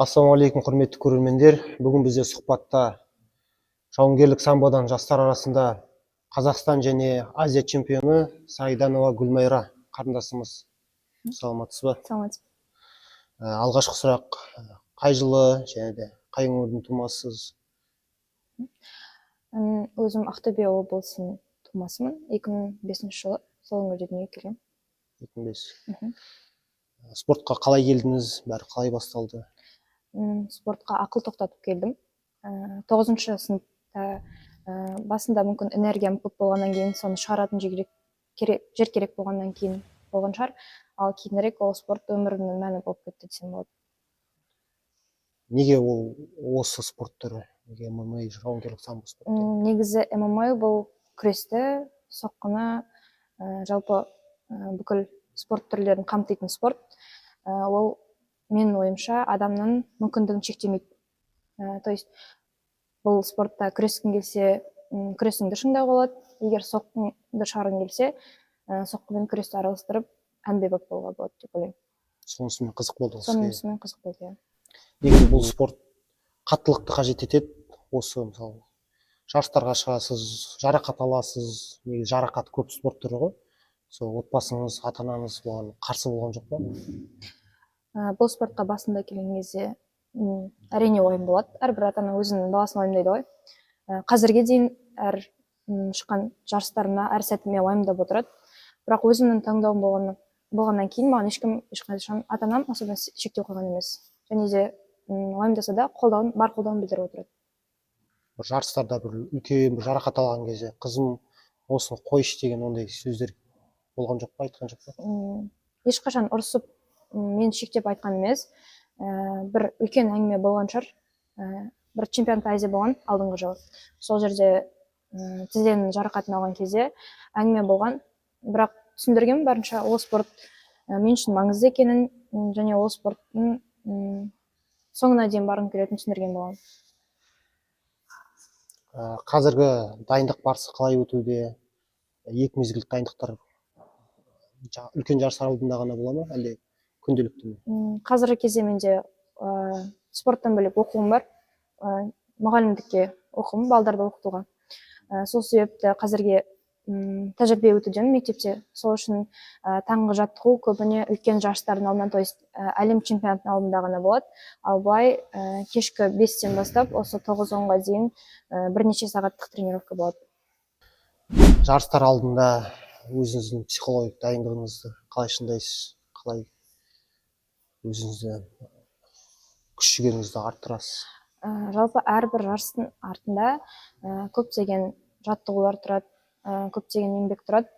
Ассалаумағалейкум, құрметті көрермендер! Бүгін бізде сұхбатта жауынгерлік самбодан жастар арасында Қазақстан және Азия чемпионы Сайданова Гүлмайра қарындасымыз. Саламатсыз ба? Саламатсыз. Алғашқы сұрақ: қай жылы және де қай өңірдің тумасысыз? Өзім Ақтөбе облысының тумасымын. 2005 жылы сол өңірде дүниеге келгенмін. 2005. Мхм. Спортқа қалай келдіңіз, бәрі қалай басталды? Спортқа ақыл тоқтатып келдім. Тоғызыншы сыныпта басында мүмкін энергиям көп болғаннан кейін, соны шығаратын жер керек болғаннан кейін болған шығар. Ал кейінірек ол спорт өмірімнің мәні болып кетті десем болады. Неге ол осы спорт түрі, неге ММА, жауынгерлік самбо спорт түрі? Негізі ММА бұл күресті, соққыны, жалпы бүкіл спорт түрлерін қамтитын спорт. Ол менің ойымша, адамның мүмкіндігін шектемейді. То есть бұл спортта күрескің келсе, күресіңді шыңдауға болады. Егер соққыңды шығарғың келсе, соққы мен күресті араластырып, әмбебап болуға болады деп ойлаймын. Сонысымен қызық болды ғой сізге? Сонысымен қызық болды, иә. Негізі бұл спорт қаттылықты қажет етеді. Осы, мысалы, жарыстарға шығасыз, жарақат аласыз. Негізі жарақат көп спорт түрі ғой. Сол отбасыңыз, ата анаңыз бұған қарсы болған жоқ па? Бұл спортқа басында келген кезде әрине, уайым болады. Әрбір ата ана өзінің баласын уайымдайды ғой. Қазірге дейін әр шыққан жарыстарыма, әр сәтіме уайымдап отырады. Бірақ өзімнің таңдауым болғаннан кейін маған ешкім ешқашан, ата анам особенно, шектеу қойған емес. Және де уайымдаса да, қолдауын, бар қолдауын білдіріп отырады. Бір жарыстарда бір үлкен бір жарақат алған кезде «Қызым, осыны қойшы» деген ондай сөздер болған жоқ па, айтқан жоқ па? Ешқашан ұрысып, мені шектеп айтқан емес. Бір үлкен әңгіме болған шығар. Бір чемпионат Азия болған алдыңғы жылы, сол жерде тізенің жарақатын алған кезде әңгіме болған. Бірақ түсіндіргенмін барынша, ол спорт мен үшін маңызды екенін және ол спорттың соңына дейін барғым келетінін түсіндірген болғанмын. Қазіргі дайындық барысы қалай өтуде? Екі мезгіл дайындықтар үлкен жарыстар алдында ғана бола ма, әлде күнделікті ме? Қазіргі кезде менде спорттан бөлек оқуым бар, мұғалімдікке оқуым, балдарды оқытуға. Сол себепті қазірге тәжірибе өтудемін мектепте. Сол үшін таңғы жаттығу көбіне үлкен жарыстардың алдынан, то есть әлем чемпионатының алдында ғана болады. Ал былай кешкі 5-тен бастап осы 9-10-ға дейін бірнеше сағаттық тренировка болады. Жарыстар алдында өзіңіздің психологиялық дайындығыңызды қалай шыңдайсыз, қалай өзіңізді, күш жігеріңізді арттырасыз? Жалпы әрбір жарыстың артында көптеген жаттығулар тұрады, көптеген еңбек тұрады.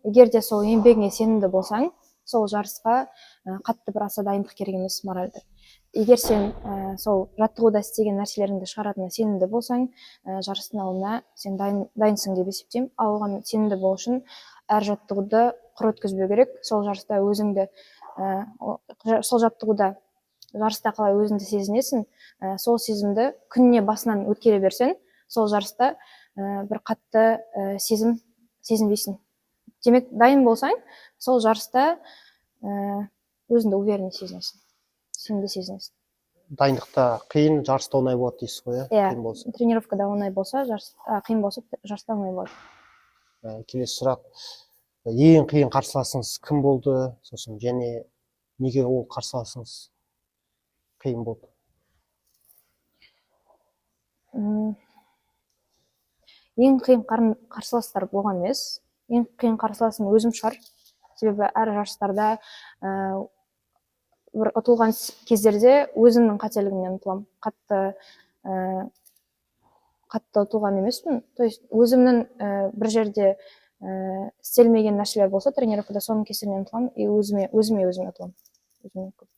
Егер де сол еңбегіңе сенімді болсаң, сол жарысқа қатты бір аса дайындық керек емес моральды. Егер сен сол жаттығуда істеген нәрселеріңді шығаратынына сенімді болсаң, жарыстың алдына сен дайынсың деп есептеймін. Ал оған сенімді болу үшін әр жаттығуды құр өткізбеу керек. Сол жарыста өзіңді сол жаттығуда, жарыста қалай өзіңді сезінесің, сол сезімді күніне басынан өткере берсең, сол жарыста бір қатты сезім сезінбейсің. Демек, дайын болсаң, сол жарыста өзіңді уверенный сезінесің, сенімді сезінесің. Дайындықта қиын, жарыста оңай болады дейсіз ғой, иә? Иә. Қиын болса. Тренировкада оңай болса, жарыс қиын болса, жарыста оңай болады. Келесі сұрақ: ең қиын қарсыласыңыз кім болды, сосын және неге ол қарсыласыңыз қиын болды? Ең қиын қарсыластар болған емес. Ең қиын қарсыласым өзім шығар, себебі әр жарыстарда бір ұтылған кездерде өзімнің қателігімнен ұтыламын. Қатты ұтылған емеспін. То есть өзімнің бір жерде істелмеген нәрселер болса тренировкада, соның кесірінен ұтыламын и өзіме ұтыламын. Өзіме көп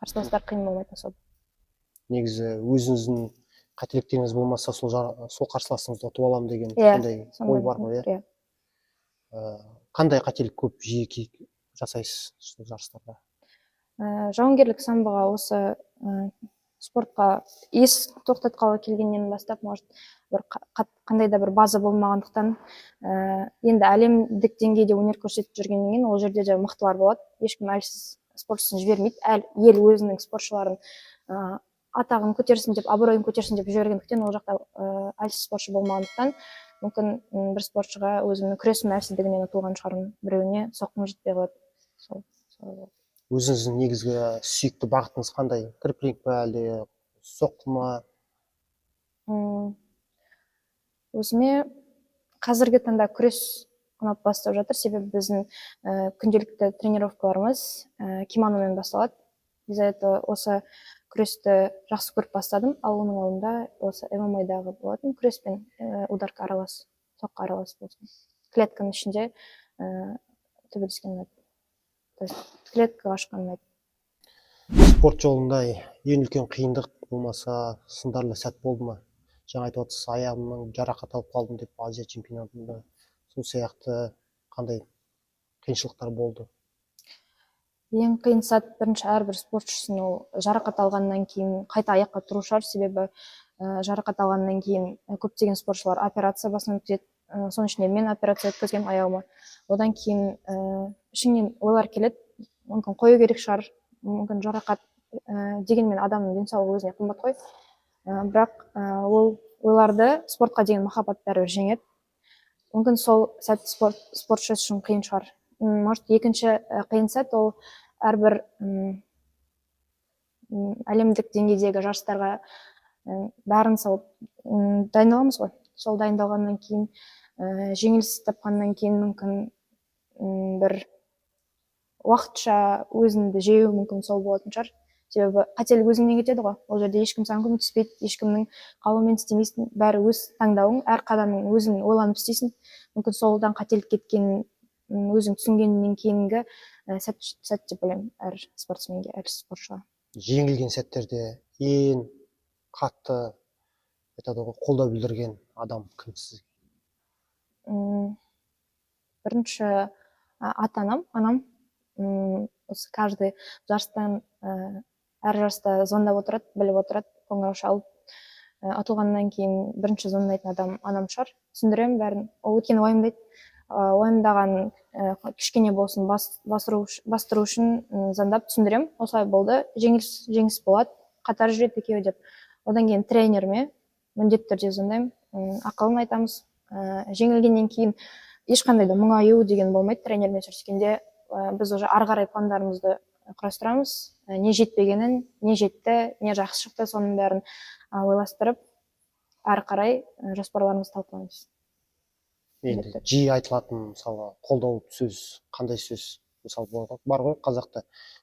қарсыластар қиын болмайды особо. Негізі өзіңіздің қателіктеріңіз болмаса, сол қарсыласыңызды ұтып аламын деген Иә, сондай ой сондай. бар ғой, иә? Иә. Қандай қателік көп жиі жасайсыз сол жарыстарда? Жауынгерлік самбоға, осы спортқа ес тоқтатқалы келгеннен бастап, может, бір қандай да бір база болмағандықтан, енді әлемдік деңгейде өнер көрсетіп жүргеннен кейін, ол жерде де мықтылар болады, ешкім әлсіз спортшысын жібермейді. Әр ел өзінің спортшыларын Атағын көтерсін деп, абыройын көтерсін деп жібергендіктен, ол жақта әлсіз спортшы болмағандықтан, мүмкін, бір спортшыға өзімнің күресім әлсіздігінен ұтылған шығармын, біреуіне соққым жетпей қалады, сол солай болды. Өзіңіздің негізгі сүйікті бағытыңыз қандай? Грэпплинг па, әлде соққы ма? Өзіме қазіргі таңда күрес ұнап бастап жатыр, себебі біздің күнделікті тренировкаларымыз кимономен басталады. Из-за этого осы күресті жақсы көріп бастадым. Ал оның алдында осы ММА-дағы болатын, күрес пен ударка аралас, соққы аралас болсын, клетканың ішінде төбелескен ұнайды, то есть клеткаға шыққан ұнайды. Спорт жолында ең үлкен қиындық болмаса сындарлы сәт болды ма? Жаңа айтып отырсыз, аяғымнан жарақат алып қалдым деп Азия чемпионатында. Сол сияқты қандай қиыншылықтар болды? Ең қиын сәт бірінші әрбір спортшысының ол жарақат алғаннан кейін қайта аяққа тұру шығар, себебі жарақат алғаннан кейін көптеген спортшылар операция басынан өткізеді. Соның ішінде мен операция өткізгенмін аяғыма. Одан кейін ішіңнен ойлар келеді: мүмкін, қою керек шығар, мүмкін, жарақат дегенмен адамның денсаулығы өзіне қымбат қой. Бірақ ол ойларды спортқа деген махаббат бәрібір жеңеді. Мүмкін, сол сәт спортшы үшін қиын шығар. Может, екінші қиын сәт ол әрбір әлемдік деңгейдегі жарыстарға бәрін салып дайындаламыз ғой. Сол дайындалғаннан кейін, жеңіліс тапқаннан кейін, мүмкін, бір уақытша өзіңді жеу, мүмкін, сол болатын шығар, себебі қателік өзіңнен кетеді ғой. Ол жерде ешкім саған көмектеспейді, ешкімнің қалауымен істемейсің, бәрі өз таңдауың, әр қадамың өзің ойланып істейсің. Мүмкін, солдан қателік кеткенін өзің түсінгеннен кейінгі сәт деп ойлаймын әр спортсменге, әр спортшыға. Жеңілген сәттерде ең қатты, айтады ғой, қолдау білдірген адам кім сізге? Бірінші ата анам, анам. Осы каждый жарыстан, әр жарыста звондап отырады, біліп отырады, қоңырау шалып. Ұтылғаннан кейін бірінші звондайтын адам анам шығар. Түсіндіремін бәрін. Ол өйткені уайымдайды. Уайымдаған кішкене болсын бастыру үшін звондап түсіндіремін: осылай болды, жеңіс, жеңіс болады, қатар жүреді екеуі деп. Одан кейін тренеріме міндетті түрде звондаймын, ақылын айтамыз. Жеңілгеннен кейін ешқандай да мұңаю деген болмайды. Тренермен сөйлескенде біз уже ары қарай пландарымызды құрастырамыз. Не жетпегенін, не жетті, не жақсы шықты, соның бәрін ойластырып, ары қарай жоспарларымызды талқылаймыз. Енді Міндетті. жиі айтылатын, мысалы, қолдау сөз қандай сөз? Мысалы, бар ғой қазақта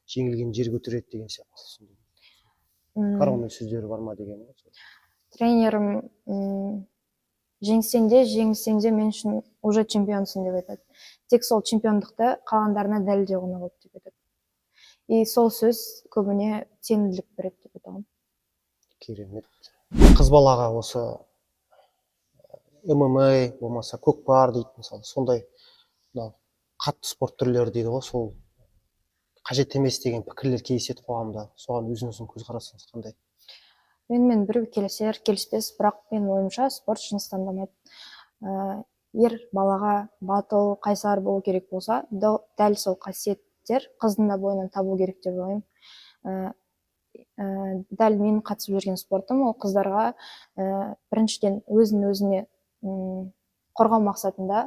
«жеңілген жер көтереді» деген сияқты, сондай коронный сөздері бар ма деген ғой. Тренерім «Жеңсең де, жеңілсең де, мен үшін уже чемпионсың» деп айтады. «Тек сол чемпиондықты қалғандарына дәлелдеу ғана болды» деп айтады. И сол сөз көбіне сенімділік береді деп айта аламын. Керемет. Қыз балаға осы ММА болмаса көкпар дейді, мысалы, сондай мынау қатты спорт түрлері дейді ғой, сол қажет емес деген пікірлер кездеседі қоғамда. Соған өзіңіздің көзқарасыңыз қандай? Менімен біреу келісер, келіспес, бірақ менің ойымша, спорт жыныс таңдамайды. Ер балаға батыл, қайсар болу керек болса, дәл сол қасиеттер қыздың да бойынан табу керек деп ойлаймын. Дәл мен қатысып жүрген спортым ол қыздарға біріншіден өзін өзіне қорғау мақсатында.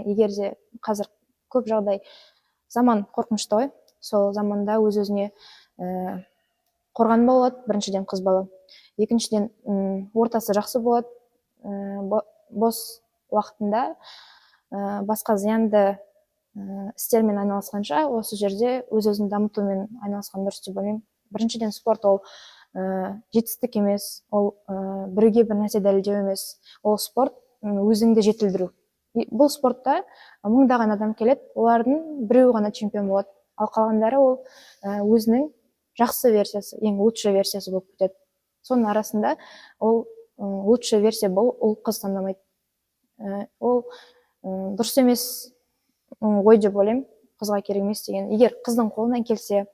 Егер де қазір көп жағдай, заман қорқынышты ғой, сол заманда өз өзіне қорғанба болады біріншіден қыз бала, екіншіден ортасы жақсы болады, бос уақытында басқа зиянды істермен айналысқанша, осы жерде өз өзін дамытумен айналысқан дұрыс деп ойлаймын. Біріншіден, спорт ол жетістік емес, ол біреуге бір нәрсе дәлелдеу емес, ол спорт өзіңді жетілдіру. И бұл спортта мыңдаған адам келеді, олардың біреуі ғана чемпион болады, ал қалғандары ол өзінің жақсы версиясы, ең лучший версиясы болып кетеді. Соның арасында ол лучший версия бол ұл қыз таңдамайды. Ол дұрыс емес ой деп ойлаймын, қызға керек емес деген. Егер қыздың қолынан келсе,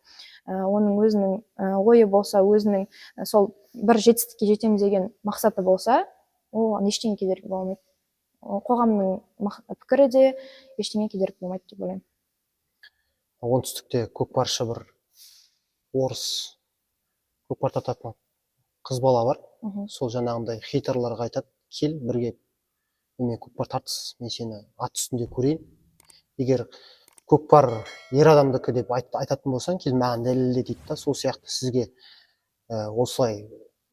оның өзінің ойы болса, өзінің сол бір жетістікке жетемін деген мақсаты болса, оған ештеңе кедергі бола алмайды. Ол қоғамның пікірі де ештеңе кедергі болмайды деп ойлаймын. Оңтүстікте көкпаршы бір орыс Көкпар тартатын қыз бала бар. Сол жаңағындай хейтерларға айтады: «Кел, бірге менімен көкпар тартыс, мен сені ат үстінде көрейін. Егер көкпар ер адамдікі деп айтатын болсаң, кел, маған дәлелде», — дейді да. Сол сияқты сізге осылай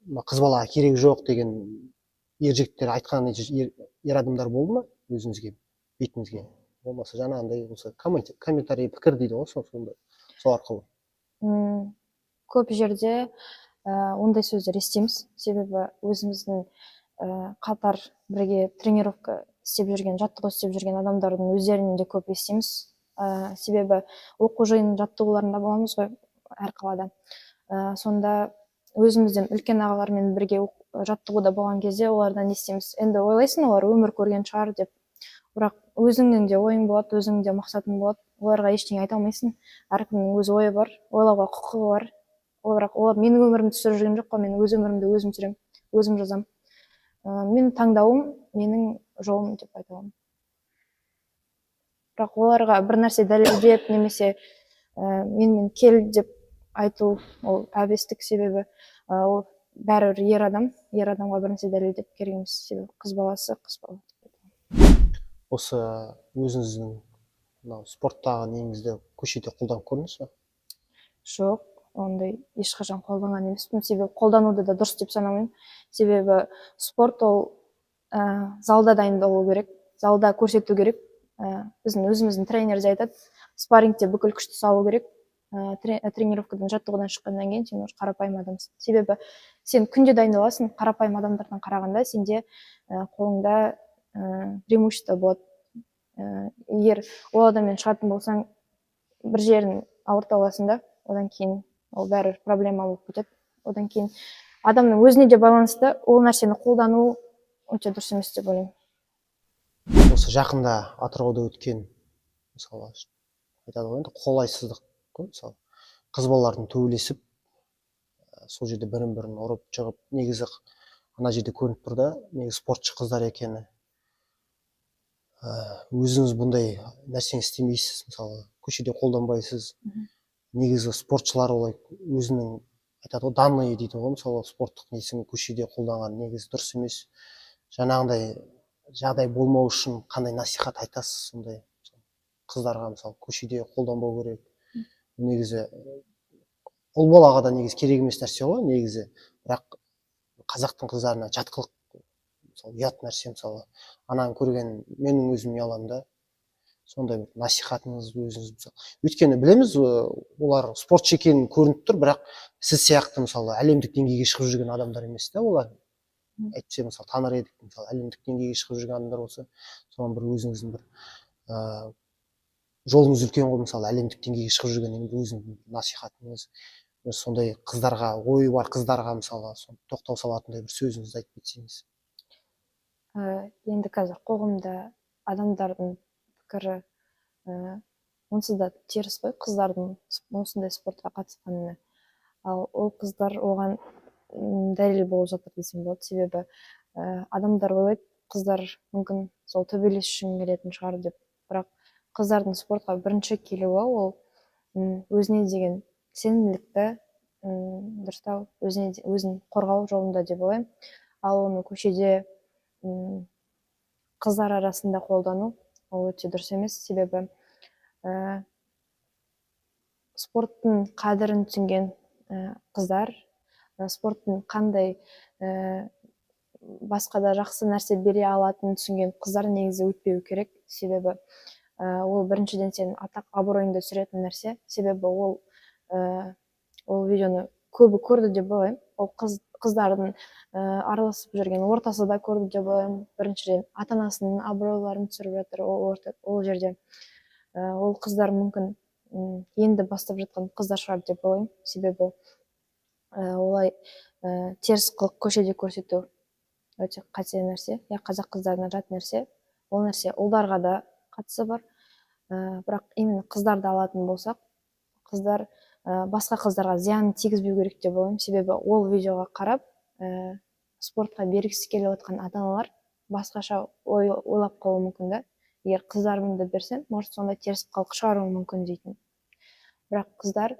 мына қыз балаға керек жоқ деген ер жігіттер айтқан ер адамдар болды ма өзіңізге, бетіңізге, болмаса жаңағындай осы комментарий, пікір дейді ғой, сол сондай, сол арқылы? Көп жерде ондай сөздер естиміз, себебі өзіміздің қатар бірге тренировка істеп жүрген, жаттығу істеп жүрген адамдардың өздерінен де көп естиміз. Себебі оқу жиын жаттығуларында боламыз ғой әр қалада. Сонда өзімізден үлкен ағалармен бірге жаттығуда болған кезде олардан естиміз. Енді ойлайсың, олар өмір көрген шығар деп, бірақ өзіңнің де ойың болады, өзіңнің де мақсатың болады. Оларға ештеңе айта алмайсың. Әркімнің өз ойы бар, ойлауға құқығы бар. Ол бірақ олар менің өмірімді сүріп жүрген жоқ қой, мен өз өмірімді өзім сүремін, өзім жазамын. Менің таңдауым, менің жолым деп айта аламын. Бірақ оларға бір нәрсе дәлелдеп немесе менімен кел деп айту ол әбестік, себебі ол бәрібір ер адам, ер адамға бір нәрсе дәлелдеп керек емес, себебі қыз баласы қыз бала деп айта аламын. Осы өзіңіздің мынау спорттағы неңізді көшеде қолданып көрдіңіз ба? Жоқ, ондай ешқашан қолданған емеспін, себебі қолдануды да дұрыс деп санамаймын. Себебі спорт ол залда дайындалу керек, залда көрсету керек. Біздің өзіміздің тренер де айтады: спаррингте бүкіл күшті салу керек, тренировкадан, жаттығудан шыққаннан кейін сен уже қарапайым адамсың. Себебі сен күнде дайындаласың, қарапайым адамдардан қарағанда сенде қолыңда преимущество болады. Егер ол адаммен шығатын болсаң, бір жерін ауырта аласың да, одан кейін ол бәрібір проблема болып кетеді. Одан кейін адамның өзіне де байланысты. Ол нәрсені қолдану өте дұрыс емес деп ойлаймын. Осы жақында Атырауда өткен, мысалы, айтады ғой енді, қолайсыздық қой, мысалы, қыз балалардың төбелесіп, сол жерде бірін бірін ұрып жығып, негізі ана жерде көрініп тұр да, негізі спортшы қыздар екені. Өзіңіз бұндай нәрсені істемейсіз, мысалы, көшеде қолданбайсыз. Негізі спортшылар олай өзінің, айтады ғой, данные дейді ғой, мысалы, спорттық несін көшеде қолданған негізі дұрыс емес. Жаңағындай жағдай болмау үшін қандай насихат айтасыз сондай қыздарға? Мысалы, көшеде қолданбау керек негізі, ұл балаға да негізі керек емес нәрсе ғой негізі, бірақ қазақтың қыздарына жат қылық, мысалы, ұят нәрсе. Мысалы, ананы көрген менің өзім ұяламын да. Сондай бір насихатыңыз өзіңіз, мысалы, өйткені білеміз, олар спортшы екенін көрініп тұр, бірақ сіз сияқты, мысалы, әлемдік деңгейге шығып жүрген адамдар емес та олар. Әйтпесе, мысалы, таныр едік. Мысалы, әлемдік деңгейге шығып жүрген адамдар болса, соған бір өзіңіздің бір жолыңыз үлкен ғой. Мысалы, әлемдік деңгейге шығып жүргеннен кейін бір өзіңіздің насихатыңыз, бір сондай қыздарға, ойы бар қыздарға, мысалы, тоқтау салатындай бір сөзіңізді айтып кетсеңіз. Енді қазір қоғамда адамдардың пікірі онсыз да теріс қой қыздардың осындай спортқа қатысқанына. Ал ол қыздар оған дәлел болып жатыр десем болады, себебі адамдар ойлайды, қыздар мүмкін сол төбелес үшін келетін шығар деп. Бірақ қыздардың спортқа бірінші келуі ол өзіне деген сенімділікті дұрыстау, өзіне өзін қорғау жолында деп ойлаймын. Ал оны көшеде қыздар арасында қолдану ол өте дұрыс емес, себебі спорттың қадірін түсінген қыздар, спорттың қандай басқа да жақсы нәрсе бере алатынын түсінген қыздар негізі өтпеу керек. Себебі ол біріншіден сенің атақ абыройыңды түсіретін нәрсе, себебі ол видеоны көбі көрді деп ойлаймын. Ол қыздардың араласып жүрген ортасы да көрді деп ойлаймын. Біріншіден, ата анасының абыройларын түсіріп жатыр ол орта, ол жерде. Ол қыздар мүмкін енді бастап жатқан қыздар шығар деп ойлаймын, себебі олай теріс қылық көшеде көрсету өте қате нәрсе, иә, қазақ қыздарына жат нәрсе. Ол нәрсе ұлдарға да қатысы бар, бірақ именно қыздарды алатын болсақ, қыздар басқа қыздарға зиянын тигізбеу керек деп ойлаймын. Себебі ол видеоға қарап, спортқа бергісі келіп отқан ата аналар басқаша ойлап қалуы мүмкін да, егер қыздарымды берсем, может, сондай теріс қылық шығаруы мүмкін дейтін. Бірақ қыздар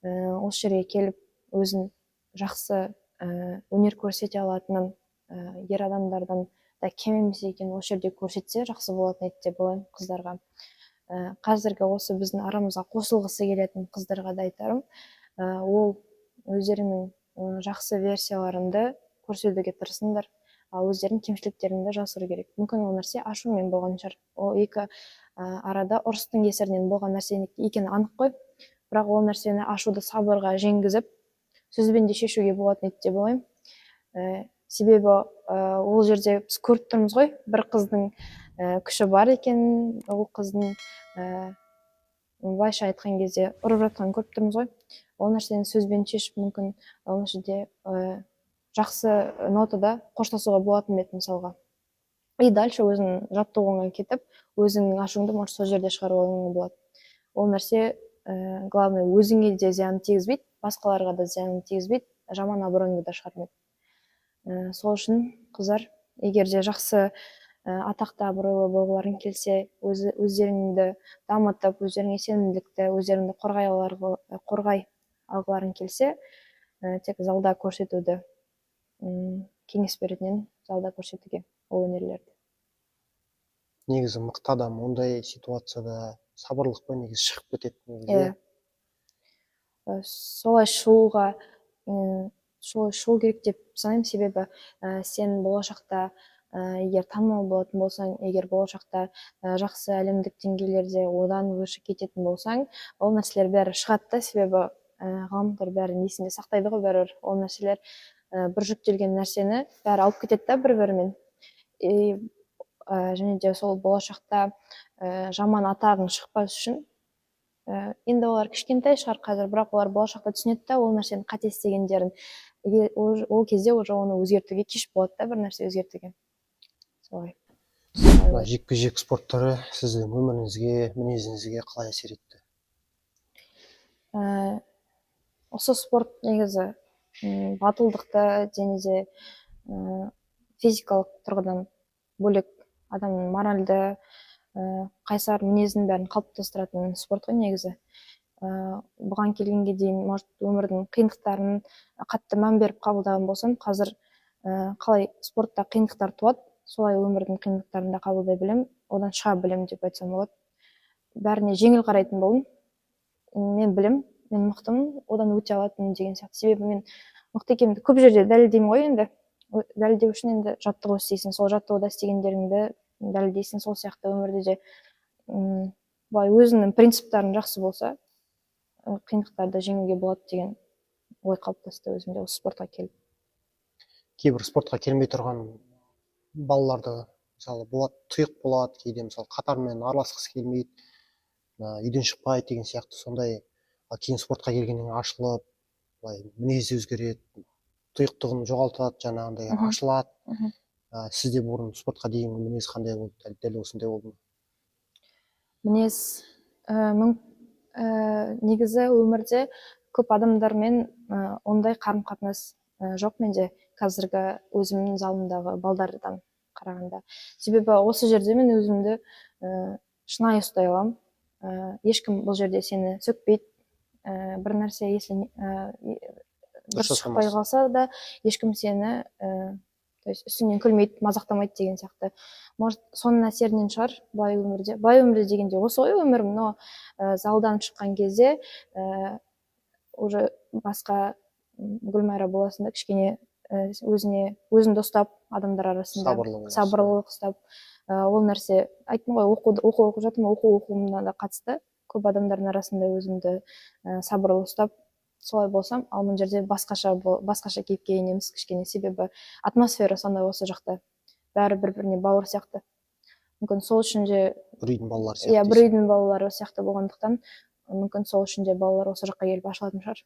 осы жерге келіп өзін жақсы өнер көрсете алатынын, ер адамдардан да кем емес екенін осы жерде көрсетсе, жақсы болатын еді деп ойлаймын қыздарға. Қазіргі осы біздің арамызға қосылғысы келетін қыздарға да айтарым, ол өздерінің жақсы версияларыңды көрсетуге тырысыңдар, ал өздерінің кемшіліктеріңді жасыру керек. Мүмкін, ол нәрсе ашумен болған шығар, ол екі арада ұрыстың кесірінен болған нәрсе екені анық қой, бірақ ол нәрсені, ашуды сабырға жеңгізіп, сөзбен де шешуге болатын еді деп ойлаймын. Себебі ол жерде біз көріп тұрмыз ғой бір қыздың күші бар екенін, ол қыздың былайша айтқан кезде ұрып жатқанын көріп тұрмыз ғой. Ол нәрсені сөзбен шешіп, мүмкін, ол жерде жақсы нотада қоштасуға болатын еді мысалға. И дальше өзің жаттығуыңа кетіп, өзіңнің ашуыңды, может, сол жерде шығарып алуыңа болады. Ол нәрсе, главное, өзіңе де зиянын тигізбейді, басқаларға да зиянын тигізбейді, жаман абыройыңды да шығармайды. Сол үшін, қыздар, егер де жақсы, атақты, абыройлы болғыларың келсе, өздеріңді дамытып, өздеріңе сенімділікті, өздеріңді қорғай алғыларың келсе, тек залда көрсетуді кеңес беретін едім, залда көрсетуге ол өнерлерді. Негізі мықты адам ондай ситуацияда сабырлықпен негізі шығып кетеді негізі. Иә. Солай шығуға, солай шығу керек деп санаймын, себебі сен болашақта, егер танымал болатын болсаң, егер болашақта жақсы әлемдік деңгейлерде, одан выше кететін болсаң, ол нәрселер бәрі шығады да. Себебі ғаламтор бәрін есінде сақтайды ғой бәрібір. Ол нәрселер, бір жүктелген нәрсені бәрі алып кетеді да бір бірімен. И және де сол болашақта жаман атағың шықпас үшін, енді олар кішкентай шығар қазір, бірақ олар болашақта түсінеді да ол нәрсені қате істегендерін. Ол кезде уже оны өзгертуге кеш болады да, бір нәрсе өзгертуге. Солай. Мына жекпе жек спорт түрі сіздің өміріңізге, мінезіңізге қалай әсер етті? Осы спорт негізі батылдықты және де физикалық тұрғыдан бөлек адамның моральды, қайсар мінезін, бәрін қалыптастыратын спорт қой негізі. Бұған келгенге дейін, может, өмірдің қиындықтарын қатты мән беріп қабылдаған болсам, қазір қалай спортта қиындықтар туады, солай өмірдің қиындықтарын да қабылдай білемін, одан шыға білемін деп айтсам болады. Бәріне жеңіл қарайтын болдым. Мен білем, мен мықтымын, одан өте алатынмын деген сияқты. Себебі мен мықты екенімді көп жерде дәлелдеймін ғой енді. Дәлелдеу үшін енді жаттығу істейсің, сол жаттығуда істегендеріңді дәлелдейсің. Сол сияқты өмірде де былай өзіңнің принциптарың жақсы болса, қиындықтарды жеңуге болады деген ой қалыптасты өзімде осы спортқа келіп. Кейбір спортқа келмей тұрған балаларды, мысалы, болады, тұйық болады кейде, мысалы, қатармен араласқысы келмейді, үйден шықпайды деген сияқты сондай. Ал кейін спортқа келгеннен кейін ашылып, былай мінезі өзгереді, тұйықтығын жоғалтады, жаңағындай ашылады. Сізде бұрын спортқа дейінгі мінез қандай болды? Дәл осындай болды ма? Мінез, негізі өмірде көп адамдармен ондай қарым қатынас жоқ менде қазіргі өзімнің залымдағы балдардан қарағанда. Себебі осы жерде мен өзімді шынайы ұстай аламын. Ешкім бұл жерде сені сөкпейді, бір нәрсе если дұрыс Дұрыс шықпай жасамас. қалса да, ешкім сені, то есть үстіңнен күлмейді, мазақтамайды деген сияқты. Может, соның әсерінен шығар. Былай өмірде дегенде осы ғой өмірім, но залдан шыққан кезде уже басқа Гүлмайра боласың да, кішкене өзіне өзіңді ұстап, адамдар арасында Сабырлы боласың. Сабырлылық ұстап, ол нәрсе, айттым ғой, оқу оқып жатырмын, оқу оқуымна да қатысты. Көп адамдардың арасында өзімді сабырлы ұстап, солай болсам, ал мына жерде басқаша кейіпке енеміз кішкене, себебі атмосфера сондай осы жақта, бәрі бір біріне бауыр сияқты. Мүмкін, сол үшін де. Бір үйдің балалары сияқты Иә, бір дейсің. үйдің балалары сияқты болғандықтан, мүмкін, сол үшін де балалар осы жаққа келіп ашылатын шығар.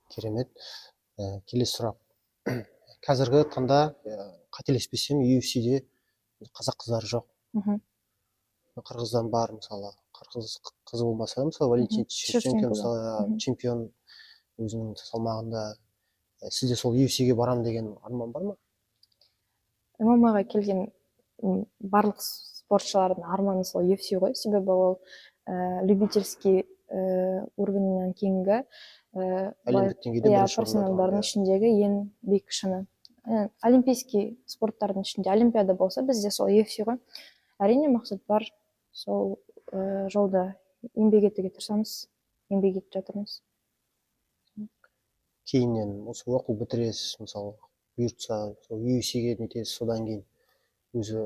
Керемет. Келесі сұрақ: қазіргі таңда, қателеспесем, UFC-де қазақ қыздары жоқ. Қырғыздан бар, мысалы, қырғыз қызы болмаса да, мысалы, Валентин Шевченко, Шевченко. мысалы, чемпион өзінің салмағында. Сізде сол UFC-ге барамын деген арман бар ма? ММА-ға келген барлық спортшылардың арманы сол UFC ғой, себебі ол Любительский уровеньнен кейінгі Әлемдік деңгейде иә, бірінші орында тұрған, профессионалдардың иә. ішіндегі ең биік шыңы. Олимпийский спорттардың ішінде олимпиада болса, бізде сол UFC ғой. Әрине, мақсат бар, сол жолда еңбек етуге тырысамыз, еңбек етіп жатырмыз. Кейіннен осы оқу бітіресіз, мысалы, бұйыртса, сол UFC-ге нетесіз, содан кейін өзі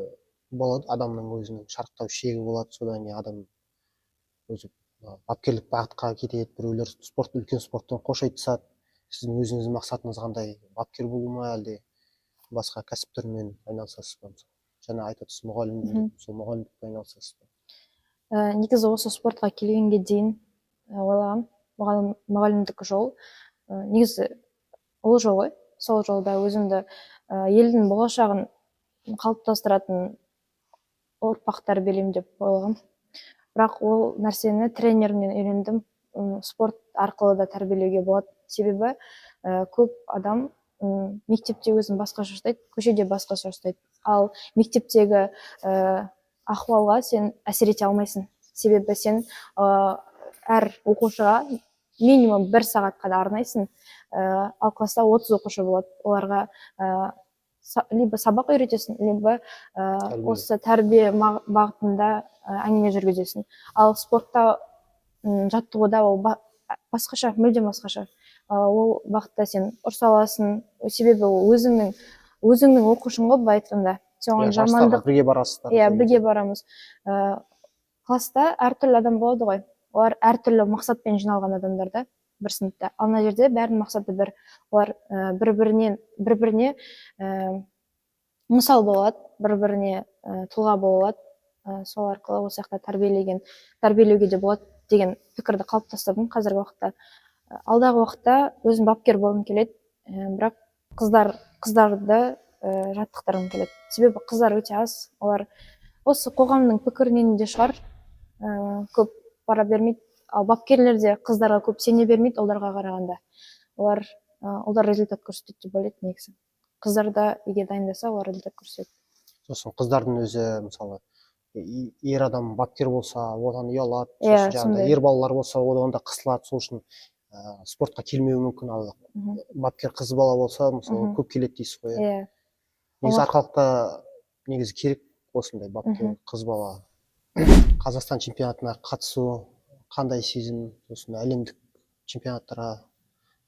болады, адамның өзінің шарықтау шегі болады, содан кейін адам өзі бапкерлік бағытқа кетеді, біреулер спорт, үлкен спорттан қош айтысады. Сіздің өзіңіздің мақсатыңыз қандай? Бапкер болу ма, әлде басқа кәсіп түрімен айналысасыз ба? Мысалы, жаңа айтып отырсыз, мұғалім деп, сол мұғалімдікпен айналысасыз ба? Негізі осы спортқа келгенге дейін ойлағам, мұғалімдік жол, негізі ол жол ғой. Сол жолда өзімді, елдің болашағын қалыптастыратын ұрпақ тәрбиелеймін деп ойлағам. Бірақ ол нәрсені тренерімнен үйрендім. Спорт арқылы да тәрбиелеуге болады. Себебі көп адам мектепте өзін басқаша ұстайды, көшеде басқаша ұстайды. Ал мектептегі ахуалға сен әсер ете алмайсың. Себебі сен әр оқушыға минимум бір сағат қана арнайсың. Ал класста 30 оқушы болады. Оларға либо сабақ үйретесің, либо Тәрбие. осы тәрбие бағытында әңгіме жүргізесің. Ал спортта, жаттығуда ол басқаша, мүлдем басқаша. Ол бағытта сен ұрса аласың, себебі ол өзіңнің оқушың ғой, былай айтқанда. Сен оған Иә, жарыстарға жамандық бірге барасыздар. Иә, сол бірге кезде. барамыз. Класста әртүрлі адам болады ғой. Олар әртүрлі мақсатпен жиналған адамдар да бір сыныпта. Ал мына жерде бәрінің мақсаты бір. Олар бір-біріне мысал болады, бір-біріне тұлға бола алады. Сол арқылы осы жақта тәрбиелеуге де болады деген пікірді қалыптастырдым қазіргі уақытта. Алдағы уақытта өзім бапкер болғым келеді, бірақ қыздарды жаттықтырғым келеді. Себебі қыздар өте аз. Олар осы қоғамның пікірінен де шығар, көп бара бермейді. Ал бапкерлер де қыздарға көп сене бермейді ұлдарға қарағанда. Олар результат көрсетеді деп ойлайды негізі. Қыздар да егер дайындаса, олар результат көрсетеді. Сосын қыздардың өзі, мысалы, ер адам бапкер болса, одан ұялады, Иә, сосын жаңағыдай сондай. ер балалар болса, одан да қысылады, сол үшін спортқа келмеуі мүмкін. Ал бапкер қыз бала болса, мысалы, көп келеді дейсіз ғой, иә? Иә. Негізі Арқалықта негізі керек осындай бапкер қыз бала. Қазақстан чемпионатына қатысу қандай сезім, сосын әлемдік чемпионаттарға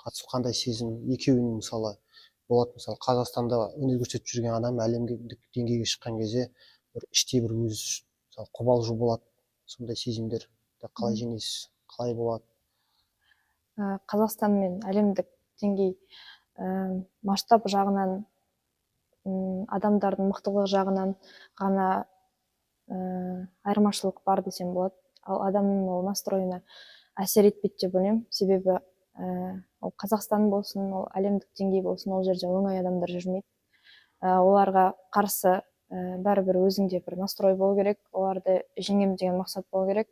қатысу қандай сезім? Екеуінің, мысалы, болады, мысалы, Қазақстанда өнер көрсетіп жүрген адам әлемдік деңгейге шыққан кезде бір іштей бір өзі, мысалы, қобалжу болады. Сондай сезімдерді қалай жеңесіз, қалай болады? Қазақстан мен әлемдік деңгей, масштаб жағынан, адамдардың мықтылығы жағынан ғана айырмашылық бар десем болады. Ал адамның ол настройына әсер етпейді деп ойлаймын. Себебі ол Қазақстан болсын, ол әлемдік деңгей болсын, ол жерде оңай адамдар жүрмейді. Оларға қарсы бәрібір өзіңде бір настрой болу керек, оларды жеңемін деген мақсат болу керек.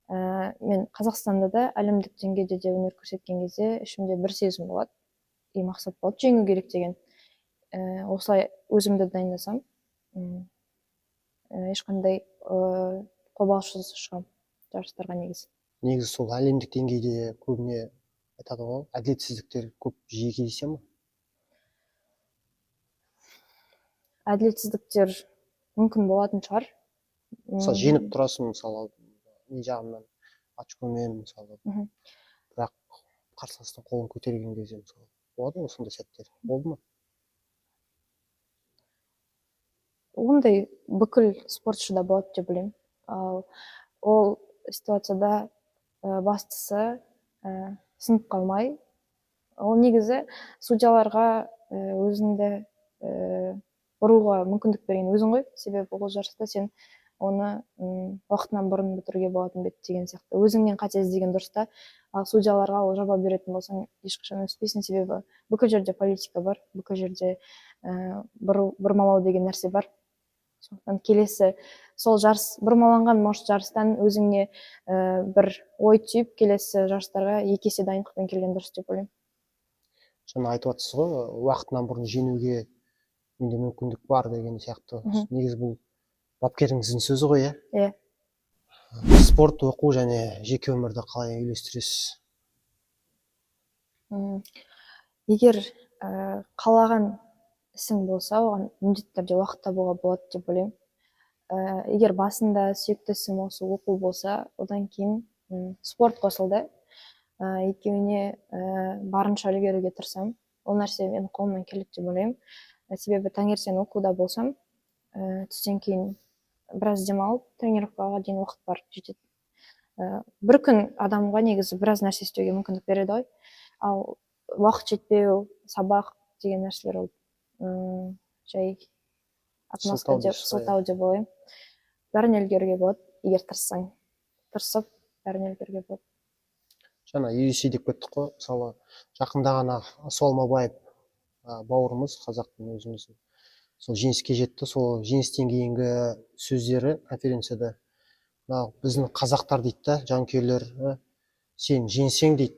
Мен Қазақстанда да, әлемдік деңгейде де өнер көрсеткен кезде ішімде бір сезім болады и мақсат болады жеңу керек деген. Осылай өзімді дайындасам, ешқандай қобалжусыз шығамын жарыстарға негізі. Негізі сол әлемдік деңгейде көбіне айтады ғой, әділетсіздіктер көп жиі кездесе ме? Әділетсіздіктер мүмкін болатын шығар. Мысалы, жеңіп тұрасың, мысалы, не жағынан, очкомен, мысалы, бірақ қарсыластың қолын көтерген кезде, мысалы, болады ғой сондай сәттер, болды ма? Ондай бүкіл спортшыда болады деп ойлаймын. Ал ол ситуацияда, бастысы, сынып қалмай, ол негізі судьяларға, өзіңді, бұруға мүмкіндік берген өзің ғой. Себебі ол жарыста сен оны, уақытынан бұрын бітіруге болатын бе еді деген сияқты. Өзіңнен қате іздеген дұрыс та. Ал судьяларға ол жауап беретін болсаң, ешқашан өспейсің. Себебі бүкіл жерде политика бар, бүкіл жерде, бұрмалау деген нәрсе бар. Сондықтан келесі сол жарыс бұрмаланған, может, жарыстан өзіңе, бір ой түйіп, келесі жарыстарға екі есе дайындықпен келген дұрыс деп ойлаймын. Жаңа айтып жатсыз ғой, уақытынан бұрын жеңуге менде мүмкіндік бар деген сияқты. Негізі бұл бапкеріңіздің сөзі ғой, иә? Иә. Спорт, оқу және жеке өмірді қалай үйлестіресіз? Егер қалаған ісің болса, оған міндетті түрде уақыт табуға болады деп ойлаймын. Егер басында сүйікті ісім осы оқу болса, одан кейін спорт қосылды. Екеуіне барынша үлгеруге тырысамын. Ол нәрсе менің қолымнан келеді деп ойлаймын. Себебі таңертең оқуда болсам, түстен кейін біраз демалып, тренировкаға дейін уақыт бар, жетеді. Бір күн адамға негізі біраз нәрсе істеуге мүмкіндік береді ғой. Ал уақыт жетпеу, сабақ деген нәрселер ол жай отмазка Сылтау деп, дейсіз ғой, иә. сылтау деп ойлаймын. Бәріне үлгеруге болады, егер тырыссаң. Тырысып, бәріне үлгеруге болады. Жаңа UFC деп кеттік қой. Мысалы, жақында ғана Асу Алмабаев, бауырымыз, қазақтың өзіміздің, сол жеңіске жетті. Сол жеңістен кейінгі сөздері конференцияда: мына біздің қазақтар дейді да, жанкүйерлер, сен жеңсең дейді,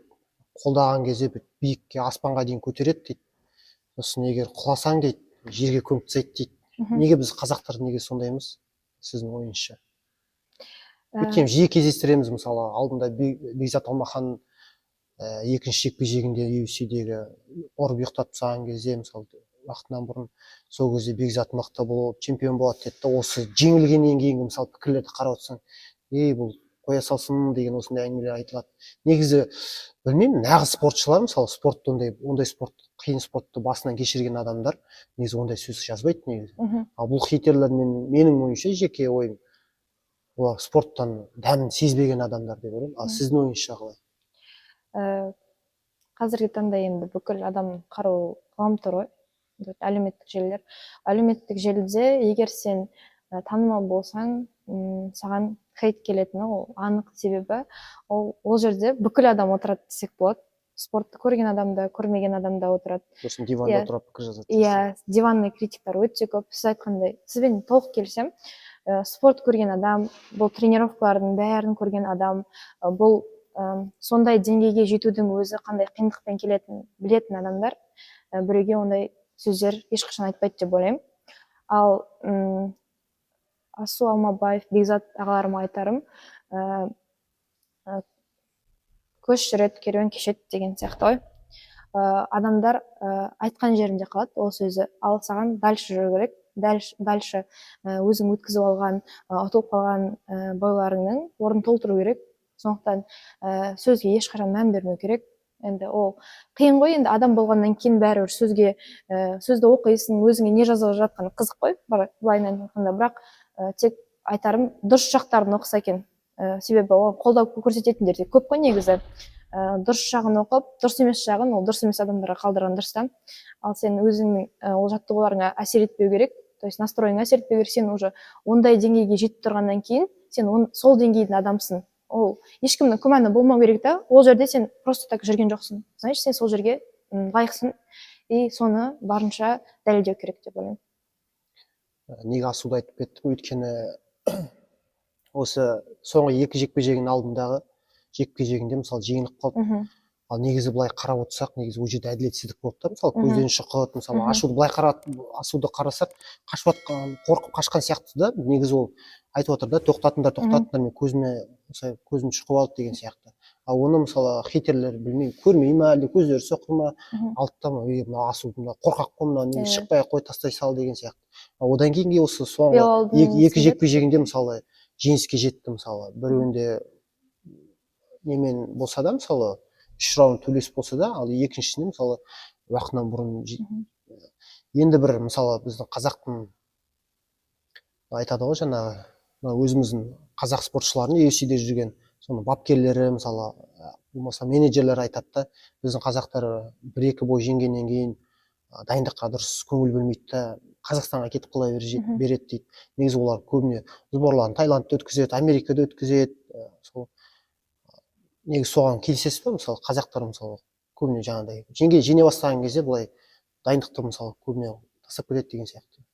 қолдаған кезде бір биікке, аспанға дейін көтереді дейді, сосын егер құласаң дейді, жерге көміп тастайды дейді. Неге біз қазақтар, неге сондаймыз, сіздің ойыңызша? Өйткені жиі кездестіреміз. Мысалы, алдында Бекзат Алмахан екінші жекпе жегінде UFC-дегі ұрып ұйықтатып тастаған кезде, мысалы, уақытынан бұрын, сол кезде Бекзат мықты болып, чемпион болады деді да. Осы жеңілгеннен кейінгі, мысалы, пікірлерді қарап отырсаң, ей, бұл қоя салсын деген осындай әңгімелер айтылады. Негізі, білмеймін, нағыз спортшылар, мысалы, спортты, ондай спорт, қиын спортты басынан кешірген адамдар негізі ондай сөз жазбайды негізі. Ал бұл хейтерлер, менің ойымша, жеке ойым, олар спорттан дәмін сезбеген адамдар деп ойлаймын. Ал сіздің ойыңызша қалай? Қазіргі таңда енді бүкіл адам қару ғаламтор ғой, әлеуметтік желілер. Әлеуметтік желіде егер сен танымал болсаң, саған хейт келетіні ол анық. Себебі ол жерде бүкіл адам отырады десек болады: спортты көрген адам да, көрмеген адам да отырады. Сосын диванда отырып пікір жазады. Иә, диванный критиктар өте көп. Сіз айтқандай, сізбен толық келісемін. Спорт көрген адам, бұл тренировкалардың бәрін көрген адам, бұл сондай деңгейге жетудің өзі қандай қиындықпен келетінін білетін адамдар біреуге ондай сөздер ешқашан айтпайды деп ойлаймын. Ал Асу Алмабаев, Бекзат ағаларыма айтарым, көш жүреді, керуен кешеді деген сияқты ғой. Адамдар айтқан жерінде қалады ол сөзі, ал саған дальше жүру керек, дальше, өзің өткізіп алған, ұтылып қалған бойларыңның орнын толтыру керек. Сондықтан сөзге ешқашан мән бермеу керек. Енді ол қиын ғой, енді адам болғаннан кейін бәрібір сөзге, сөзді оқисың, өзіңе не жазып жатқаны қызық қой былайынан айтқанда. Бірақ тек айтарым, дұрыс жақтарын оқыса екен. Себебі оған қолдау көрсететіндер де көп қой негізі. Дұрыс жағын оқып, дұрыс емес жағын ол дұрыс емес адамдарға қалдырған дұрыс та. Ал сен өзіңнің ол жаттығуларыңа әсер етпеу керек, то есть настройыңа әсер етпеу керек. Сен уже ондай деңгейге жетіп тұрғаннан кейін сен сол деңгейдің адамсың, ол ешкімнің күмәні болмау керек та. Ол жерде сен просто так жүрген жоқсың, значит, сен сол жерге лайықсың, и соны барынша дәлелдеу керек деп ойлаймын. Неге Асуды айтып кеттім? Өйткені осы соңғы екі жекпе жегінің алдындағы жекпе жегінде, мысалы, жеңіліп қалды. Ал негізі былай қарап отырсақ, негізі ол жерде әділетсіздік болды да. Мысалы, көзден шұқыды, мысалы. Ашуды былай қарап, Асуды қарасақ, қашып жатқан, қорқып қашқан сияқты да. Негізі ол айтып отыр да: тоқтатыңдар, тоқтатыңдар, мен көзіме осылай, көзім шұқып алды деген сияқты. Ал оны, мысалы, хейтерлер, білмеймін, көрмей ма, әлде көздері соқыр ма, алды да: ей, мына Асу, мына қорқақ қой, мына неге шықпай ақ қой, тастай сал деген сияқты. Ал одан кейінгі осы соңғы Белалдың екі несінде? жекпе жегінде, мысалы, жеңіске жетті. Мысалы, біреуінде немен болса да, мысалы, үш раунд төбелес болса да, ал екіншісінде, мысалы, уақытынан бұрын енді бір, мысалы, біздің қазақтың айтады ғой жаңағы, мына өзіміздің қазақ спортшыларын, UFC-де жүрген, соның бапкерлері, мысалы, болмаса менеджерлер айтады да: біздің қазақтар бір екі бой жеңгеннен кейін дайындыққа дұрыс көңіл бөлмейді да, Қазақстанға кетіп қала береді дейді. Негізі олар көбіне сборларын Таиландта өткізеді, Америкада өткізеді. Сол негізі соған келісесіз ба? Мысалы, қазақтар, мысалы, көбіне жаңағыдай жеңе бастаған кезде былай дайындықты, мысалы, көбіне тастап кетеді деген сияқты.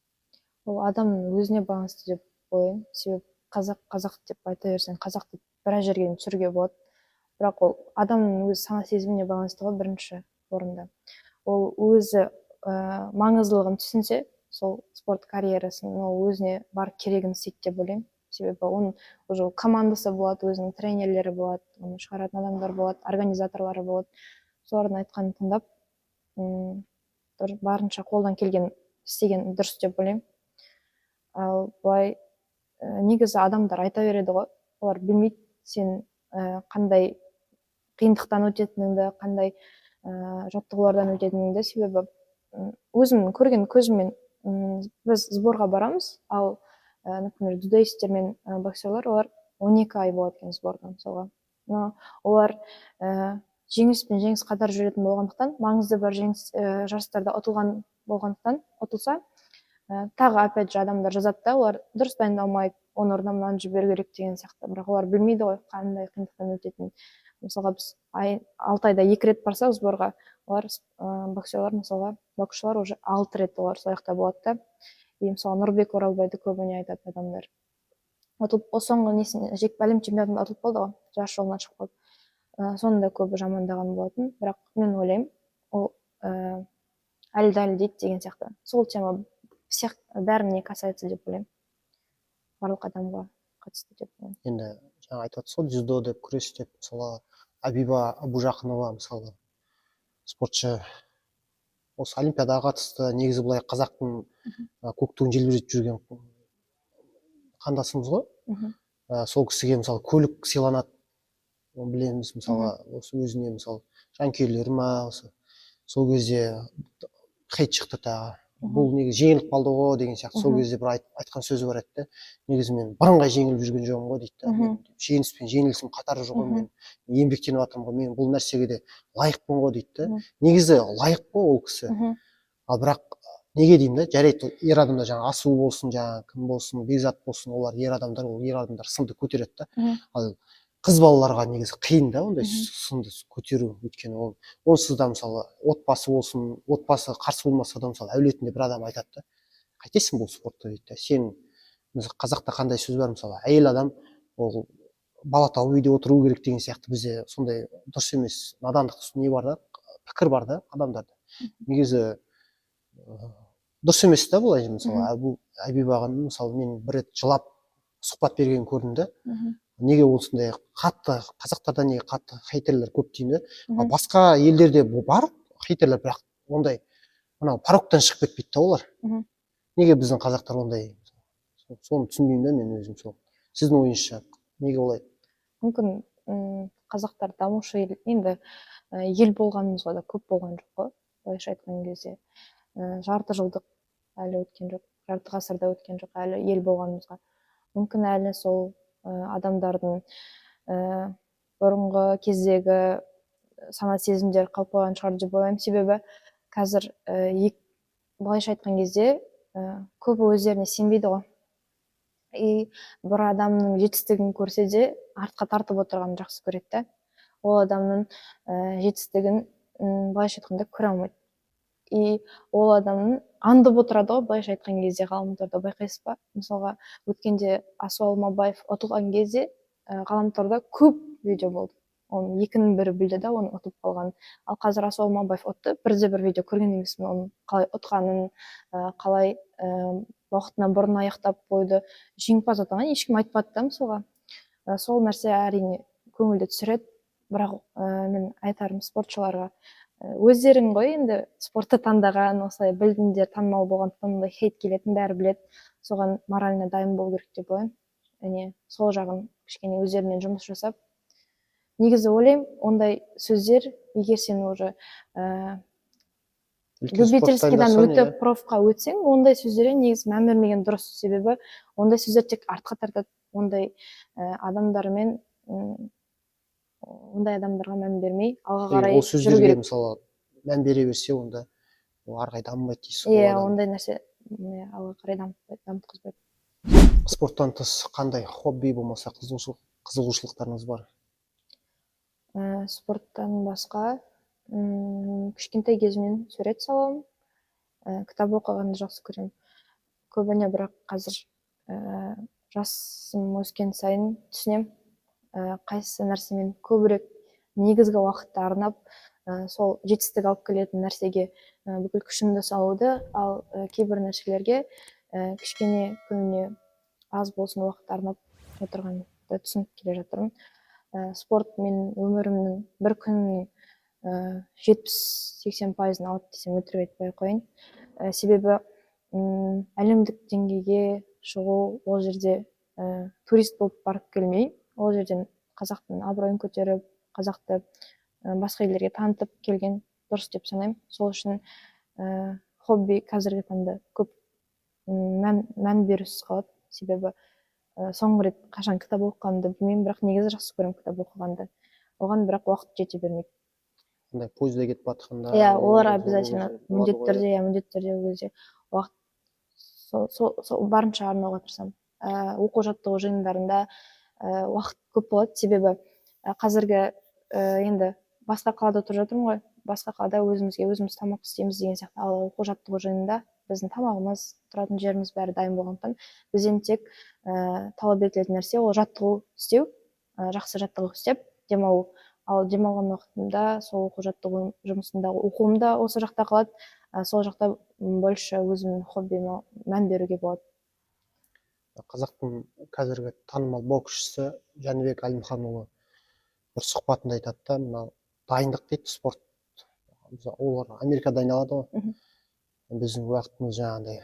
Ол адамның өзіне байланысты деп ойлаймын. Себебі қазақ, қазақ деп айта берсең, қазақ деп біраз жерге дейін түсіруге болады. Бірақ ол адамның өз сана сезіміне байланысты ғой бірінші орында. Ол өзі маңыздылығын түсінсе, сол спорт карьерасын, ол өзіне бар керегін істейді деп ойлаймын. Себебі оның уже командасы болады, өзінің тренерлері болады, оны шығаратын адамдар болады, организаторлары болады. Солардың айтқанын тыңдап, барынша қолдан келген істеген дұрыс деп ойлаймын. Ал былай, негізі адамдар айта береді ғой, олар білмейді сен қандай қиындықтан өтетініңді, қандай жаттығулардан өтетініңді. Себебі өзім көрген көзіммен, біз сборға барамыз, ал например, дзюдоисттер мен боксерлар, олар 12 ай болады екен сборда, мысалға. Но олар жеңіс пен жеңіс қатар жүретін болғандықтан, маңызды бір жеңіс, жарыстарда ұтылған болғандықтан, ұтылса, тағы опять же адамдар жазады да, олар дұрыс дайындалмайды, оның орнына мынаны жіберу керек деген сияқты. Бірақ олар білмейді ғой қандай қиындықтан өтетінін. Мысалға, біз 6 айда екі рет барсақ сборға, олар, боксерлар, мысалға, боксшылар уже 6 рет олар сол жақта болады да. И мысалы, Нұрбек Оралбайды көбіне айтады адамдар, ұтылып, соңғы несін, жекпе әлем чемпионатында ұтылып қалды ғой, жарыс жолынан шығып қалды. Соны да көбі жамандаған болатын. Бірақ мен ойлаймын, ол әлі дәлелдейді деген сияқты. Сол тема всех, бәріне касается деп ойлаймын, барлық адамға қатысты деп ойлаймын. Енді жаңа айтып жатсыз ғой, дзюдо деп, күрес деп. Мысалы, Абиба Абужақынова, мысалы, спортшы, осы олимпиадаға қатысты. Негізі былай қазақтың көк туын желбіретіп жүрген қандасымыз ғой. Сол кісіге, мысалы, көлік сыйланады, оны білеміз. Мысалға, осы өзіне, мысалы, жанкүйерлері ма, осы сол кезде хейт шықты тағы, бұл негізі жеңіліп қалды ғой деген сияқты. Сол кезде бір айтқан сөзі бар еді да: «Негізі мен бірыңғай жеңіліп жүрген жоқпын ғой», — дейді да. «Мен жеңіс пен жеңілісім қатар жүр ғой, мен еңбектеніп жатырмын ғой, мен бұл нәрсеге де лайықпын ғой», — дейді да. Негізі лайық қой ол кісі. Ал бірақ неге деймін да, жарайды, ер адамдар жаңағы асу болсын, жаңағы кім болсын, Бекзат болсын, олар ер адамдар, ол ер адамдар сынды көтереді да. Ал қыз балаларға негізі қиын да ондай сынды көтеру, өйткені ол онсыз да, мысалы, отбасы болсын, отбасы қарсы болмаса да, мысалы, әулетінде бір адам айтады да: «Қайтесің бұл спортты?» — дейді да. Сен, мысалы, қазақта қандай сөз бар, мысалы, әйел адам ол бала тауып үйде отыру керек деген сияқты. Бізде сондай дұрыс емес, надандық не бар да, пікір бар да адамдарда. Негізі дұрыс емес та бұлай. Мысалы, Әбибағаның, мысалы, мен бір рет жылап сұхбат бергенін көрдім да. Неге осындай қатты, қазақтарда неге қатты хейтерлер көп деймін да. Ал басқа елдерде бұл бар хейтерлер, бірақ ондай мынау порогтан шығып кетпейді да олар. Неге біздің қазақтар ондай, соны түсінбеймін да мен өзім. Сол сіздің ойыңызша, неге олай? Мүмкін, қазақтар дамушы ел, енді ел болғанымызға да көп болған жоқ қой, былайша айтқан кезде. Жарты жылдық әлі өткен жоқ, жарты ғасыр да өткен жоқ әлі ел болғанымызға. Мүмкін, әлі сол адамдардың бұрынғы кездегі сана сезімдері қалып қойған шығар деп ойлаймын. Себебі қазір былайша айтқан кезде, көбі өздеріне сенбейді ғой, и бір адамның жетістігін көрсе де, артқа тартып отырғанын жақсы көреді да. Ол адамның жетістігін, былайша айтқанда, көре алмайды, и ол адамның аңдып отырады ғой, былайша айтқан кезде. Ғаламторда байқайсыз ба, мысалға, өткенде Асу Алмабаев ұтылған кезде, ғаламторда көп видео болды, оның екінің бірі білді да оның ұтылып қалғанын. Ал қазір Асу Алмабаев ұтты, бірде бір видео көрген емеспін оның қалай ұтқанын, қалай уақытынан бұрын аяқтап қойды, жеңімпаз атанған ешкім айтпады да, мысалға. Сол нәрсе, әрине, көңілді түсіреді. Бірақ мен айтарым спортшыларға: өздерің ғой енді спортты таңдаған, осылай білдіңдер, танымал болғандықтан ондай хейт келетінін бәрі біледі. Соған морально дайын болу керек деп ойлаймын және сол жағын кішкене өздерімен жұмыс жасап. Негізі ойлаймын, ондай сөздер, егер сен уже Үлкен спорт любительскийдан таңдасаң, өтіп, иә. профқа өтсең, ондай сөздерге негізі мән бермеген дұрыс. Себебі ондай сөздер тек артқа тартады. Ондай адамдармен, ондай адамдарға мән бермей, алға Егер қарай ол жүру сөздерге, керек. мысалы, мән бере берсе, онда ол ары қарай дамымайды дейсіз ғой Иә. ол адам. Ондай нәрсе, иә, алға қарай дамытпайды, дамытқызбайды. Спорттан тыс қандай хобби болмаса қызығушылықтарыңыз бар? Спорттан басқа, кішкентай кезімнен сурет саламын, кітап оқығанды жақсы көремін көбіне. Бірақ қазір жасым өскен сайын түсінемін, қайсы нәрсемен көбірек негізгі уақытты арнап, сол жетістік алып келетін нәрсеге бүкіл күшімді салуды, ал кейбір нәрселерге кішкене күніне аз болсын уақыт арнап. отырғанымды түсініп келе жатырмын. Спорт менің өмірімнің бір күнімнің 70-80%-ын алады десем, өтірік айтпай ақ қояйын. Себебі әлемдік деңгейге шығу, ол жерде турист болып барып келмей, ол жерден қазақтың абыройын көтеріп, қазақты басқа елдерге танытып келген дұрыс деп санаймын. Сол үшін хобби қазіргі таңда көп мән берусіз қалады. Себебі соңғы рет қашан кітап оқығанымды білмеймін, бірақ негізі жақсы көремін кітап оқығанды, оған бірақ уақыт жете бермейді. Андай пойызда кетіп жатқанда. Иә, олар ол обязательно кезде болады міндетті ғой, түрде, иә, міндетті түрде. Ол кезде уақыт сол барынша арнауға тырысамын. Оқу жаттығу жиындарында уақыт көп болады, себебі қазіргі енді басқа қалада тұрып жатырмын ғой, басқа қалада өзімізге өзіміз тамақ істейміз деген сияқты. Ал оқу жаттығу жиынында біздің тамағымыз, тұратын жеріміз, бәрі дайын болғандықтан, бізден тек талап етілетін нәрсе — ол жаттығу істеу, жақсы жаттығу істеп демалу. Ал демалған уақытымда сол оқу жаттығу жұмысындағы оқуым да осы жақта қалады, сол жақта больше өзімнің хоббиіме мән беруге болады. Қазақтың қазіргі танымал боксшысы Жәнібек Әлімханұлы бір сұхбатында айтады да, мынау дайындық дейді, спорт. Мысалы, олар Америкада дайындалады ғой. Біздің уақытымыз жаңағыдай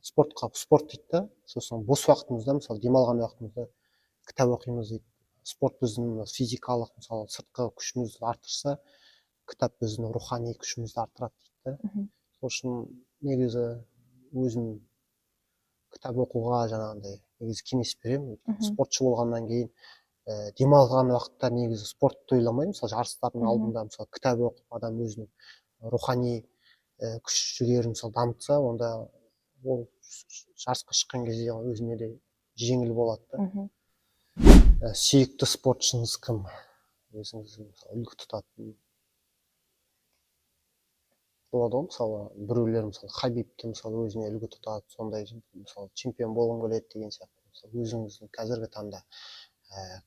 спортқа, спорт дейді да, сосын бос уақытымызда, мысалы, демалған уақытымызда кітап оқимыз дейді. Спорт біздің мына физикалық, мысалы, сыртқы күшімізді арттырса, кітап біздің рухани күшімізді арттырады дейді да. Сол үшін негізі өзім кітап оқуға жаңағындай негізі кеңес беремін. Спортшы болғаннан кейін демалған уақытта негізі спортты ойламаймын. Мысалы, жарыстардың алдында, мысалы, кітап оқып, адам өзінің рухани күш жігерін мысалы дамытса, онда ол жарысқа шыққан кезде өзіне де жеңіл болады да. Сүйікті спортшыңыз кім, өзіңіз, мысалы, үлгі тұтатын болады ғой? Мысалы, біреулер, мысалы, Хабибті, мысалы, өзіне үлгі тұтады, сондай, мысалы, чемпион болғым келеді деген сияқты. Мысалы, өзіңіздің қазіргі таңда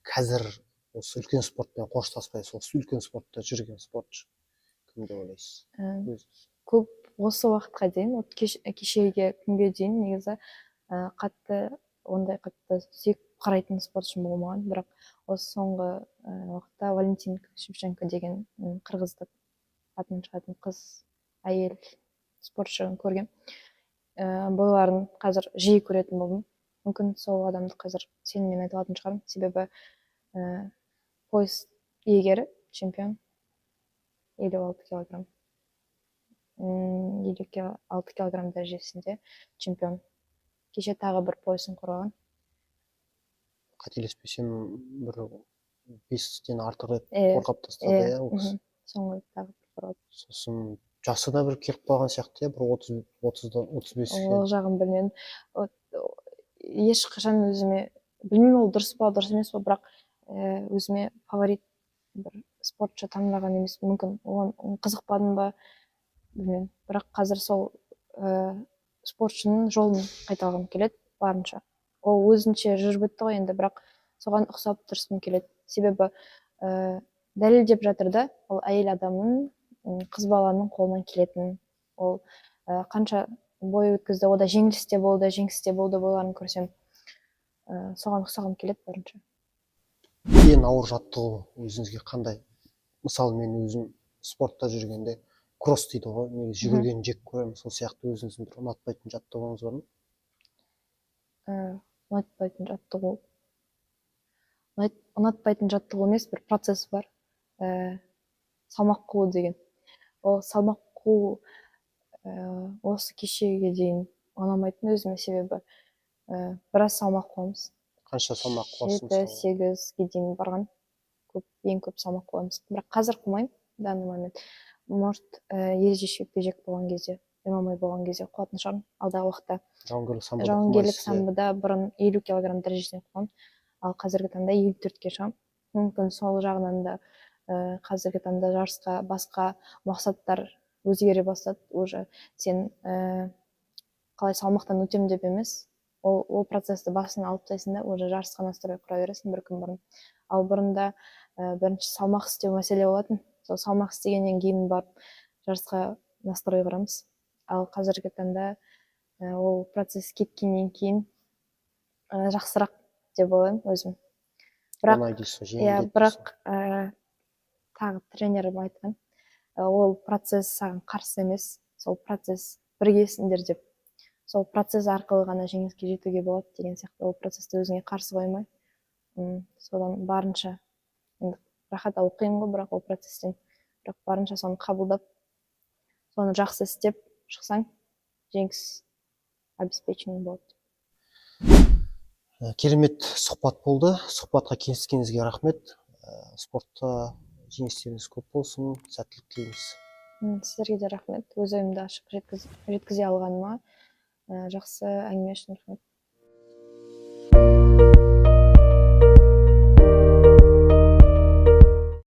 қазір осы үлкен спортпен қоштаспай, сол үлкен спортта жүрген спортшы кім деп ойлайсыз өзіңіз? Көп осы уақытқа дейін, вот кешегі күнге дейін негізі қатты ондай қатты сүйіп қарайтын спортшым болмаған, бірақ осы соңғы уақытта Валентин Шевченко деген қырғыздық атын шығатын қыз, әйел спортшыны көргем. Бойларын қазір жиі көретін болдым. Мүмкін, сол адамды қазір сеніммен айта алатын шығармын, себебі пояс иегері, чемпион, 56 килограмм, 56 килограмм дәрежесінде чемпион. Кеше тағы бір поясын қорғаған. Қателеспесем, бір бестен артық рет қорғап тастады, иә, ол кісі. Соңғы тағы бір қорғады. Сосын жасы да бір келіп қалған сияқты, иә, бір 30, 30-да, 35-ке. Ол жағын білмедім. Вот, ешқашан өзіме, білмеймін, ол дұрыс па, дұрыс емес па, бірақ өзіме фаворит бір спортшы таңдаған емеспін. Мүмкін, оған қызықпадым ба, білмеймін, бірақ қазір сол спортшының жолын қайталағым келеді барынша. Ол өзінше жүріп өтті ғой енді, бірақ соған ұқсап тырысқым келеді, себебі дәлелдеп жатыр да ол әйел адамның, қыз баланың қолынан келетінін. Ол қанша бой өткізді, ода жеңіліс те болды, жеңіс те болды. Бойларын көрсем, соған ұқсағым келеді барынша. Ең ауыр жаттығу өзіңізге қандай? Мысалы, мен өзім спортта жүргенде кросс дейді ғой, негізі жүгіргенді жек көремін. Сол сияқты өзіңіздің бір ұнатпайтын жаттығуыңыз бар ма? Ұнатпайтын жаттығу, ұнатпайтын жаттығу емес, бір процесс бар, салмақ қуу деген. Ол салмақ қуу осы кешегіге дейін ұнамайтын өзіме, себебі біраз салмақ қуамыз. Қанша салмақ қуасыз, 7, мысалы? 8-ге дейін барған, көп, ең көп салмақ қуамыз. Бірақ қазір қумаймын в данный момент. Может, ереже жекпе жек болған кезде, ММА болған кезде қуатын шығармын алдағы уақытта. Жауынгерлік самбода Жауынгерлік қумайсыз, иә? Самбода бұрын 50 килограмм дәрежесіне қуғанмын, ал қазіргі таңда 54-ке шығамын. Мүмкін, сол жағынан да қазіргі таңда жарысқа басқа мақсаттар өзгере бастады уже. Сен қалай салмақтан өтемін деп емес, ол процессті басынан алып тастайсың да, уже жарысқа настрой құра бересің бір күн бұрын. Ал бұрында бірінші салмақ істеу мәселе болатын, сол салмақ істегеннен кейін барып жарысқа настрой құрамыз. Ал қазіргі таңда ол процесс кеткеннен кейін жақсырақ деп ойлаймын өзім. Бірақ Оңай дейсіз ғой, иә, жеңілдейді дейсіз. Бірақ тағы тренерім айтқан, ол процесс саған қарсы емес, сол процесс біргесіңдер деп, сол процесс арқылы ғана жеңіске жетуге болады деген сияқты. Ол процессті өзіңе қарсы қоймай, содан барынша енді рахат алу қиын ғой, бірақ ол процесстен, бірақ барынша соны қабылдап, соны жақсы істеп шықсаң, жеңіс обеспечен болады. Керемет сұхбат болды. Сұхбатқа келіскеніңізге рахмет. Спортта жеңістеріңіз көп болсын, сәттілік тілейміз. Сіздерге де рахмет, өз ойымды ашық жеткізе алғаныма, жақсы әңгіме үшін рахмет.